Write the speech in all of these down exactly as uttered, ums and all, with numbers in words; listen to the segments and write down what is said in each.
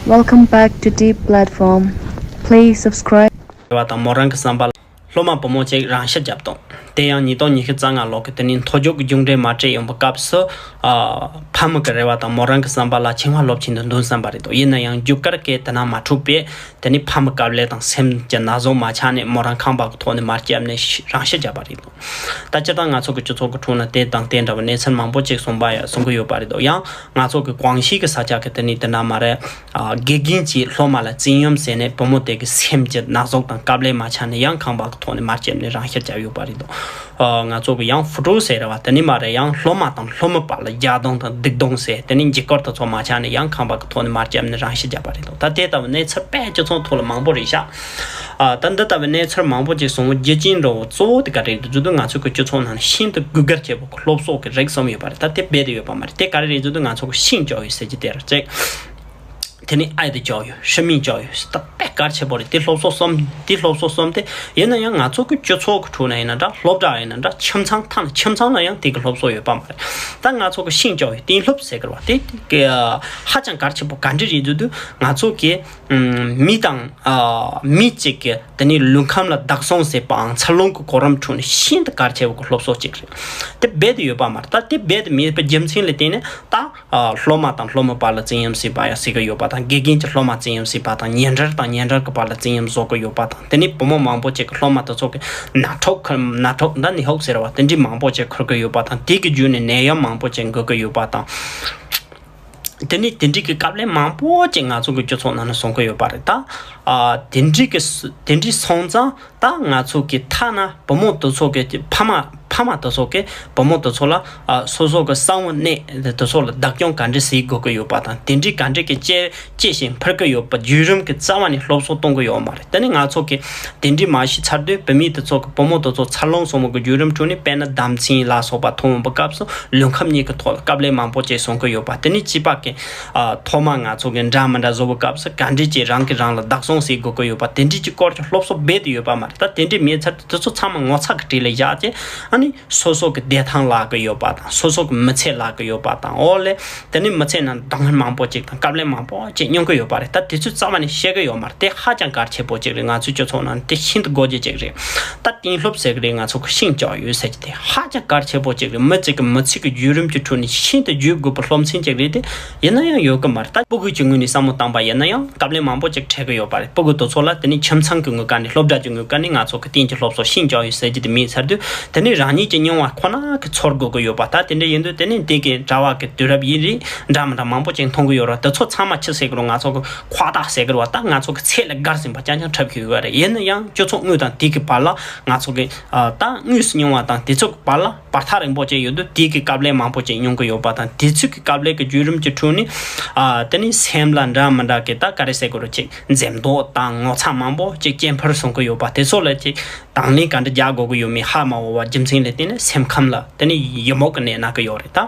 Welcome back to Deep Platform. Please subscribe. རེ་བ་དང་མོ་རང་གི་བསམ་པ་ལ། སློབ་མ་བུ་མོ་གཅིག་རང་ཤི་བརྒྱབ་དང་། དེ་ཡང་ཉིས་སྟོང་ཉི་ཤུ་རྩ་ལྔ་ལོ་གི་དེ་ནི་མཐོ་རྒྱུགས་ཀྱི་རྒྱུགས་འབྲས་མ་སྤྲད་ཡོང་པའི་སྐབས་སུ། ཨ། ཕ་མ་གི་རེ་བ་དང་མོ་རང་གི་བསམ་པ་ལ་ཆིང་ཧྭ་སློབ་ཆེན་དུ་འདོན་བསམ་པ་རེད་དོ། ཡིན་ན་ཡང་རྒྱུགས་སྐར་གྱི་དེ་ན་མ་འཁྲུགས་པས། དེ་ནི་ཕ་མ་དཀའ་ལས་དང་སེམས་ཀྱི་ན་ཟུག་མ་ཆག་ནས་མོ་རང་ཁང་པ་གི་ཐོག་ནས་མར་བརྒྱབ་ནས་ཤི་རང་ཤི་བརྒྱབ་པ་རེད་དོ། ད་སྤྱིར་བཏང་ང་ཚོ་གི་སྤྱི་ཚོགས་ཀྱི་ཁྲོད་ན་དེ་དང་དེ་འདྲ་བའི་གནས་ཚུལ་མང་པོ་ཅིག་གསུངས་པ་ཡང་གསུང་གི་ཡོད་པ་རེད་དོ། ཡང་ང་ཚོ་གི་ཀོང་ཞི་གི་ས་ཆ་གི་དེ་ནི་དེ་འདྲ་མ་རེད། ཨ། དགེ་རྒན་གྱིས་སློབ་མ་ལ་བཙན་གཡེམ་བྱས་ནས་བུ་མོ་དེ་གི་སེམས་ཀྱི་ན་ཟུག་དང་དཀའ་ལས་མ་ཆག་ནས་ཡང་ཁང་པ་གི་ཐོག་ནས་མར་བརྒྱབ་ནས་རང་ཤི་བརྒྱབ་ཡོད་པ་རེད་དོ། ཨ། ང་ཚོ་གི་ཡང་ཧྥུ་ཀྲུའུ་ཟེར་བ་དེ་ནི་མ་རེད། ཡང་སློབ་མ་དང་སློབ་མའི་བར་ལ་རྒྱག་རྡུང་དང་སྡིགས་རྡུང་ཟེར་དེ་ནི་འཇིགས་སྐུལ་དེ་ཚོ་མ་ཆག་ནས་ཡང་ཁང་པ་གི་ཐོག་ནས་མར་བརྒྱབ་ནས་རང་ཤི་བརྒྱབ་པ་རེད་དོ། ད་དེ་ལྟ་བུའི་གནས་ཚུལ་དཔེ་སྤྱི་ཚོགས་ཐོག་ལ་མང་པོ་རེད་ཤག་ཨ། ད་འདི་ལྟ་བུའི་གནས་ཚུལ་མང་པོ་ཅིག་གསུང་བའི་རྒྱུ་རྐྱེན་འདྲ་བོ་གཙོ་བོ་དེ་ག་རེ་རེད་ཟེར་དུས། ང་ཚོ་གི་སྤྱི་ཚོགས་ནང་ནས་ཤིན་ཏུ་དགོས་གལ་ཆེ་བོ་གི་སློབ་གསོ་གི་རིགས་གསུམ་ཡོད་པ་རེད། ད་དེ་རྦད་དེ་ཡོད་པ་མ་རེད། དེ་ག་རེ་རེད་ཟེར་དུས་ང་ཚོ་གི་ཤིང་བཅོ་ཡི་ཟེར་གྱི་དེ་རེད་ཅེས། དེ་ནས་ཨའི་དེ་བཅོ་ཡོད། ཧྲི་མིན་བཅོ་ཡོད། ད་དཔེ་གལ་ཆེ་བོ་རེད། དེ་སློབ་གསོ་གསུམ། དེ་སློབ་གསོ་གསུམ་དེ་ཡིན་ན་ཡང་ང་ཚོ་གི་སྤྱི་ཚོགས་ཀྱི་ཁྲོད་ན་ཡིན་ན་འདྲ། སློབ་གྲྭ་ཡིན་ན་འདྲ། ཁྱིམ་ཚང་ཐང་ན་ཁྱིམ་ཚང་ལ་ཡང་དེ་གི་སློབ་གསོ་ཡོད་པ་མ་རེད། ད་ང་ཚོ་གི་ཤིང་བཅོ་ཡི་གཏན་སློབ་ཟེར་གི་རེད་བ། དེ་གི་ཧ་ཅང་གལ་ཆེ་བོ་ག་འདྲ་རེད་ཟེར་དུས་ང་ཚོ་གི་ཨམ། མི་དང་། ཨ། མི་གཅིག་གི་དེ་ནས་ལུས་ཁམས་ལ་བདག་སྲུང་བྱེད་པའང་འཚར་ལོངས་ཀྱི་གོ་རིམ་ཁྲོད་ནས་ཤིན་ཏུ་གལ་ཆེ་བོ་གི་སློབ་གསོ་གཅིག་རེད། དེ་རྦད་དེ་ཡོད་པ་མ་རེད། ད་དེ་རྦད་དེ་མེད་པའི་རྒྱུ་མཚན་ལ་བརྟེན་ནས་ད། ཨ། སློབ་མ་དང་སློབ་མའི་བར་ལ་བཙན་གཡེམ་བྱས་པ་ཡང་ཟེར་གི་ཡོད་པ་དང་། དགེ་རྒན་གྱིས་སློབ་མ་བཙན་གཡེམ་བྱས་པ་དང་། ཉེ་འབྲེལ་དང་ཉེ་འབྲེལ་གྱི་བར་ལ་བཙན་གཡེམ་བཟོ་གི་ཡོད་པ་དང་། དེ་ནས་བུ་མོ་མང་པོ་ཅིག་གིས་སློབ་མ་དེ་ཚོ་གི་ནད་ཐོག་ཁུར། ནད་ཐོག་ད་ནད་ཧོག་ཟེར་བ་དེ་འདྲའི་མང་པོ་ཅིག་ཁུར་གི་ཡོད་པ་དང་། དེ་གི་བརྒྱུད་ནས་ནད་ཡམས་མང་པོ་ཅིག་འགོས་གི་ཡོད་པ་དང་། དེ་ནས་དེ་འདྲའི་གི་དཀའ་ལས་མང་པོ་ཅིག་ང་ཚོ་གི་སྤྱི་ཚོགས་ནང་ནས་སོང་གི་ཡོད་པ་རེད། ད། ཨ། དེ་འདྲའི་གི་སུ། དེ་འདྲའི་སོང་ཙང་ད་ང་ཚོ་གི་ཐ་ན་བུ་མོ་དེ་ཚོ་གི་ཕ་མ། ཕ་མ་དེ་ཚོ་གི་བུ་མོ་དེ་ཚོ་ལ། ཨ། སོ་སོ་གི་གསང་བའི་གནས་དེ་ཚོ་ལ་བདག་སྐྱོང་ག་འདྲ་བྱེད་དགོས་ཀྱི་ཡོད་པ་དང་། དེ་འདྲའི་ག་འདྲ་གི་གཅེས་གཅེས་ཤིང་འཕུར་གི་ཡོད་པ་བརྒྱུད་རིམ་གི་རྩ་བ་ནས་སློབ་གསོ་གཏོང་གི་ཡོད་མ་རེད། དེ་ནི་ང་ཚོ་གི་དེ་འདྲའི་མ་ཤེས་ཚར་དུས་བུད་མེད་དེ་ཚོ་གི་བུ་མོ་དེ་ཚོ་འཚར་ལོངས་སོང་བ་གི་བརྒྱུད་རིམ་ཁྲོད་ནས། དཔེར་ན་ཟླ་མཚན་ལ་སོགས་པ་མཐོང་བའི་སྐབས་སུ། ལུས་ཁམས་གཉིས་ཀྱི་ཐོག་ལ་དཀའ་ལས་མང་པོ་ཅིག་སོང་གི་ཡོད་པ། དེ་ནས་བྱིས་པ་གི། ཨ། ཐོག་མ་ང་ཚོ་གི་འདྲ་མི་འདྲ་བཟོ་བའི་སྐབས་སུ་ག་འདྲས་ཀྱིས་རང་གིས་རང་ལ་བདག་སྲུང་བྱེད་དགོས་ཀྱི་ཡོད་པ། དེ་འདྲས་ཀྱི་སྐོར་གྱི་སློབ་གསོ་རྦད་དེ་ཡོད་པ་མ་རེད། ད་དེ་འདྲས་མེད་ཚར་དུས་དེ་ཚོ་ཚང་མ་ངོ་ཚ་གི་གྲས་ལ་བཞག་སྟེ། ཨ་ནི་སོ་སོ་གི་བདེ་ཐང་བརླག་གི་ཡོད་པ་དང་། སོ་སོ་གི་མི་ཚེ་བརླག་གི་ཡོད་པ་དང་། འོ་ལེ། དེ་ནས་མི་ཚེ་ནང་སྡུག་བསྔལ་མང་པོ་ཅིག་དང་དཀའ་ལས་མང་པོ་ཅིག་མྱོང་གི་ཡོད་པ་རེད། ད་དེ་ཚོའི་རྩ་བ་ནས་ཤེས་གི་ཡོད་མ་རེད། དེ་ཧ་ཅང་གལ་ཆེ་པོ་ཅིག་རེད། ང་ཚོའི་སྤྱི་ཚོགས་ནང་དེ་ཤིན་ཏུ་དགོས་རྒྱུ་ཅིག་རེད། ད་གཏན་སློབ་ཟེར་གི་རེད། ང་ཚོ་གི་ཤིང་བཅོ་ཡོད་ཟེར་གྱི་དེ་ཧ་ཅང་གལ་ཆེ་པོ་ཅིག་རེད། མི་གཅིག་གི་མི་ཚེ་གི་བརྒྱུད་རིམ་གྱི་ཁྲོད་ནས་ཤིན་ཏུ་བརྗོད་དགོས་པའི་སློབ་ཚན་ཅིག་རེད་དེ། ཡིན་ན་ཡང་ཡོད་གི་མ་རེད། ད་སྤུ་གུ་གཅིག་ངོས་ནས་བསམ་བློ་བཏང་པ་ཡིན་ན་ཡང་དཀའ་ལས་མང་པོ་ཅིག་འཕྲད་གི་ཡོད་པ་རེད། སྤུ་གུ་དེ་ཚོ་ལ་དེ་ནས་ཁྱིམ་ཚང་གི་ངོས་ཀ་ནས། སློབ་གྲྭ་གི་ངོས་ཀ་ནས། ང་ཚོ་གི་གཏན་གྱི་སློབ་གསོ་ཤིང་བཅོ་ཡོད་ཟེར་གྱི་དེ་མེད་ཚར་དུས། དེ་ནས་རང་ཉིད་ཀྱི་མྱོང་བ་ཁོ་ན་གི་ཚོར་དགོས་ཀྱི་ཡོད་པ། ད་དེ་འདྲ་ཡིན་དུས་དེ་ནས་དེ་གི་གྲྭ་བ་གི་དུས་རབས་ཡིན་རེད། འདྲ་མི་འདྲ་མང་པོ་ཅིག་མཐོང་གི་ཡོད་རེད། དེ་ཚོ་ཚང་མ་ཅི་ཟེར་གི་རེད། ང་ཚོ་གི་ཁོག་རྟགས་ཟེར་གི་རེད་བ། ད་ང་ཚོ་གི་ཚད་ལས་བརྒལ་ཟིན་པ་རྐྱང་རྐྱང་འཁྲབ་ཀྱི་ཡོད་རེད། ཡིན་ན་ཡང་སྤྱི་ཚོགས་དངོས་དང་དེ་གི་བར་ལ་ང་ཚོ་གི། ཨ། ད་དངོས་སུ་མྱོང་བ་དང་དེ་ཚོ་གི་བར་ལ་བར་ཐག་རིང་པོ་ཅིག་ཡོད་དུས། དེ་གི་དཀའ་ལས་མང་པོ་ཅིག་མྱོང་གི་ཡོད་པ་དང་། དེ་ཚོ་གི་དཀའ་ལས་གི་བརྒྱུད་རིམ་གྱི་ཁྲོད་ནས། ཨ། དེ་ནས་སེམས་ལ་འདྲ་མི་འདྲ་གི། ད་ག་རེ་ཟེར་དགོས་རེད། ཅིག་འཛེམ་དོགས་དང་ངོ་ཚ་མང་པོ་ཅིག་སྐྱེ་འཕེལ་སོང་གི་ཡོད་པ། དེ་ཚོ་ལ་ཅིག་དང་ལེན་ག་འདྲ་རྒྱག་དགོས་ཀྱི་ཡོད་མེད་ཧ་མ་གོ་བ་རྒྱུ་མཚན་ལ་བརྟེན་ནས་སེམས་ཁམས་ལ་དེ་ནས་ཡི་མུག་གི་ནད་ན་གི་ཡོད་རེད། ད་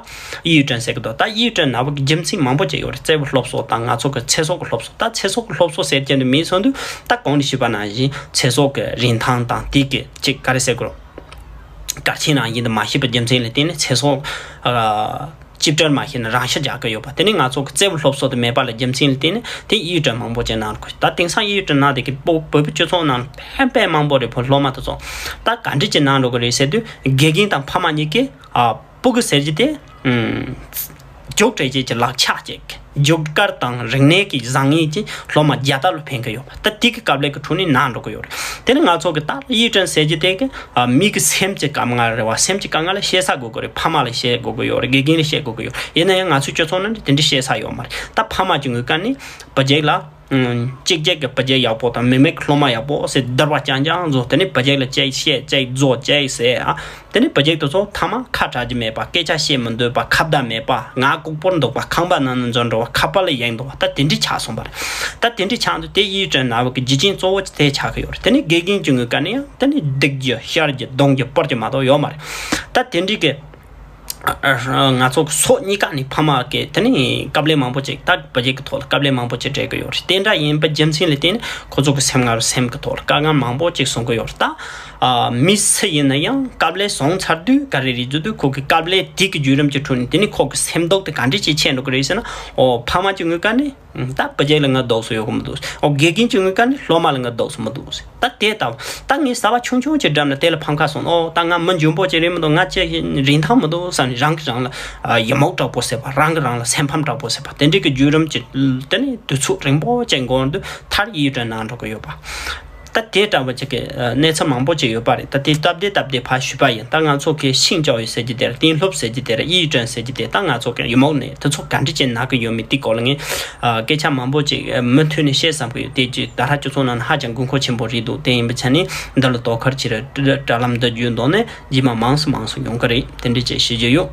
ཡིད་གཡུག་དྲན་ཟེར་གི་འདུག་ད་ཡིད་གཡུག་དྲན་ན་བུ་གི་རྒྱུ་མཚན་མང་པོ་ཅིག་ཡོད་རེད། གཙོ་བོ་སློབ་གསོ་དང་ང་ཚོ་གི་ཚེ་སྲོག་གི་སློབ་གསོ། ད་ཚེ་སྲོག་གི་སློབ་གསོ་ཟེར་རྒྱུ་འདི་མེད་སོང་དུས། ད་གོང་ནས་ཞུས་པ་ནང་བཞིན་ཚེ་སྲོག་གི་རིན་ཐང་དང་དེ་གི་ཅིག་ག་རེ་ཟེར་དགོས་རེད། གལ་ཆེན་རང་བཞིན་དུ་མ་ཤེས་པའི་རྒྱུ་མཚན་ལ་བརྟེན་ནས་ཚེ་སྲོག་ཨ། ཅིག་བྲལ་མ་ཤེས་ན་རང་ཤི་རྒྱག་གི་ཡོད་པ། དེ་ནི་ང་ཚོ་གི་གཙོ་བོ་སློབ་གསོ་དེ་མེད་པ་ལ་རྒྱུ་མཚན་ལ་བརྟེན་ནས་དེ་ཡིད་གཡུག་དྲན་མང་པོ་ཅིག་གནང་དགོས། ད་དེང་སང་ཡིད་གཡུག་དྲན་གནང་དེ་གི་བོད་བོད་པའི་སྤྱི་ཚོགས་ནང་ཕན་པས་མང་པོ་རེད། བོད་སློབ་མ་དེ་ཚོ་ད་ག་འདྲ་ཅིག་གནང་འགྲོ་གི་རེད་ཟེར་དུས། དགེ་རྒན་དང་ཕ་མ་གཉིས་ཀས། ཨ། སྤུ་གུ་ཟེར་རྒྱུ་དེ། ཨུམ། རྒྱུགས་སྤྲད་རྒྱུ་གི་ལག་ཆ་ཅིག་རྒྱུགས་སྐར་དང་རིག་གནས་ཀྱི་བཟང་ངན་གྱིས་སློབ་མ་རྒྱལ་དར་ལ་འཕེན་གི་ཡོད་པ། ད་དེ་གི་དཀའ་ལས་ཀྱི་ཁྲོད་ནས་ན་འགྲོ་གི་ཡོད་རེད། དེ་ནི་ང་ཚོ་གི་ད་ཡིད་དྲན་ཟེར་རྒྱུ་དེ་གི། ཨ། མི་གི་སེམས་ཀྱི་དཀའ་ངལ་རེད་བ། སེམས་ཀྱི་དཀའ་ངལ་ལ་བཤད་ས་དགོས་གི་རེད། ཕ་མ་ལ་བཤད་དགོས་གི་ཡོད་རེད། དགེ་རྒན་ལ་བཤད་དགོས་གི་ཡོད་རེད། ཡིན་ན་ཡང་ང་ཚོའི་སྤྱི་ཚོགས་ནང་དེ་འདྲ་བཤད་ས་ཡོད་མ་རེད། ད་ཕ་མ་གི་ངོས་ཀ་ནས་བུ་རྒྱུད་ལ། ཨུམ། གཅིག་རྒྱུད་ཀྱི་བུ་རྒྱུད་ཡག་པོ་དང་མིག་མིག་སློབ་མ་ཡག་པོ་ཟེར་བསྡུར་བ་རྐྱང་རྐྱང་བཟོ། དེ་ནས་བུ་རྒྱུད་ལ་གཅིག་བཤད་གཅིག་བཟོ་གཅིག་ཟེར། ཨ། དེ་ནས་བུ་རྒྱུད་དེ་ཚོ་ཐ་མ་ཁ་གྲག་རྒྱུ་མེད་པ། སྐད་ཆ་བཤད་མི་འདོད་པ། ཁ་བརྡ་མེད་པ། ང་ལྐུགས་པོར་འདུག་པ། ཁང་པ་ནང་ནས་འཛུལ་འགྲོ་བ། ཁ་པར་ལ་ཡེངས་འདུག་པ། ད་དེ་འདྲ་ཆགས་སོང་བ་རེད། ད་དེ་འདྲ་ཆགས་འདུག་དེ་ཡིད་དྲན་ན་བུ་གི་རྒྱུ་རྐྱེན་གཙོ་བོ་དེ་ཆགས་ཀྱི་ཡོད་རེད། དེ་ནས་དགེ་རྒན་གྱི་ངོས་ཀ་ནས་ཡང་དེ་ནས་སྡིགས་རྒྱུ། བཤར་རྒྱུ། རྡུང་རྒྱུ། སྤུར་རྒྱུ་མ་གཏོགས་ཡོད་མ་རེད། ད་དེ་འདྲའི་གི། ང་ཚོ་གི་ཕྱོགས་གཉིས་ཀ་ནས་ཕ་མ་གི་དེ་ནི་དཀའ་ལས་མང་པོ་ཅིག་ད་བུ་རྒྱུད་ཀྱི་ཐོག་ལ་དཀའ་ལས་མང་པོ་ཅིག་འཕྲད་ཀྱི་ཡོད་རེད། དེ་འདྲ་ཡིན་པའི་རྒྱུ་མཚན་ལ་བརྟེན་ནས་ཁོ་ཚོ་གི་སེམས་ངར་སེམས་ཀྱི་ཐོག་ལ་དཀའ་ངལ་མང་པོ་ཅིག་བཟོ་གི་ཡོད་རེད། ད་ ཨ། མི་སུ་ཡིན་ན་ཡང་དཀའ་ལས་བཟུང་ཚར་དུས་ག་རེ་རེད་ཟེར་དུས། ཁོ་གི་དཀའ་ལས་དེ་གི་བརྒྱུད་རིམ་གྱི་ཁྲོད་ནས་དེ་ནི་ཁོ་གི་སེམས་སྡུག་དེ་ག་འདྲ་ཅིག་ཆེ་འགྲོ་གི་རེད་ཟེར་ན། ཨོ། ཕ་མ་གི་ངོས་ཀ་ནས་ད་བུ་རྒྱུད་ལ་ང་སྡུག་ས་ཡོད་གི་མི་འདུག། ཨོ། དགེ་རྒན་གྱི་ངོས་ཀ་ནས་སློབ་མ་ལ་ང་སྡུག་ས་མི་འདུག་ཟེར། ད་དེ་ལྟ་བུ། ད་ངས་གསར་པ་ཆུང་ཆུང་ཅིག་བསྒྲུབས་ན་དེ་ལ་ཕམ་ཁ་སོང་། ཨོ། ད་ང་མི་འཇོན་པོ་ཅིག་རེད་མི་འདུག། ང་ཅིག་རིན་ཐང་མི་འདུག་བསམ་ནས་རང་གིས་རང་ལ་ཡི་མུག་དྲག་པོ་བཟོས་པ། རང་གིས་རང་ལ་སེམས་ཕམ་དྲག་པོ་བཟོས་པ། དེ་འདྲའི་གི་བརྒྱུད་རིམ་ཅིག་དེ་ནས་དུས་ཚོད་རིང་པོ་ཅིག་འགོར་དུས་མཐར་ཡིད་དྲན་ནང་འགྲོ་གི་ཡོད་པ། ད་དེ་ལྟ་བུ་ཅིག་གི་གནས་ཚུལ་མང་པོ་ཅིག་ཡོད་པ་རེད། ད་དེ་སྟབས་བདེ་སྟབས་བདེ་ཕར་ཞུས་པ་ཡིན། ད་ང་ཚོ་གི་ཤིང་སྐྱོ་ཡི་ཟེར་གྱི་དེ་ར། གཏན་སློབ་ཟེར་གྱི་དེ་ར། ཡིད་དྲན་ཟེར་གྱི་དེ། ད་ང་ཚོ་གི་ཡི་མུག་ནས་དུས་ཚོད་ག་འདྲ་ཅིག་ན་གི་ཡོད་མེད་དེ་སྐོར་ལ་ངས་སྐད་ཆ་མང་པོ་ཅིག་མུ་མཐུད་ནས་བཤད་བསམ་གི་ཡོད། དེ་ཅིག་ད་ལྟ་སྤྱི་ཚོགས་ནང་ན་ཧ་ཅང་དགོས་མཁོ་ཆེན་པོ་རེད་འདུག། དེ་ཡིན་པའི་ཆ་ནས་འདི་ལ་དོ་ཁུར་བྱེད་ར། དྲ་ལམ་འདི་བརྒྱུད་མདོ་ནས་རྗེས་མ་མང་སུ་མང་སུ་ཡོང་གི་རེད། དེ་འདྲ་ཅིག་ཞུ་རྒྱུ་ཡོད།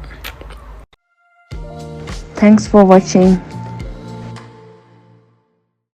Thanks for watching.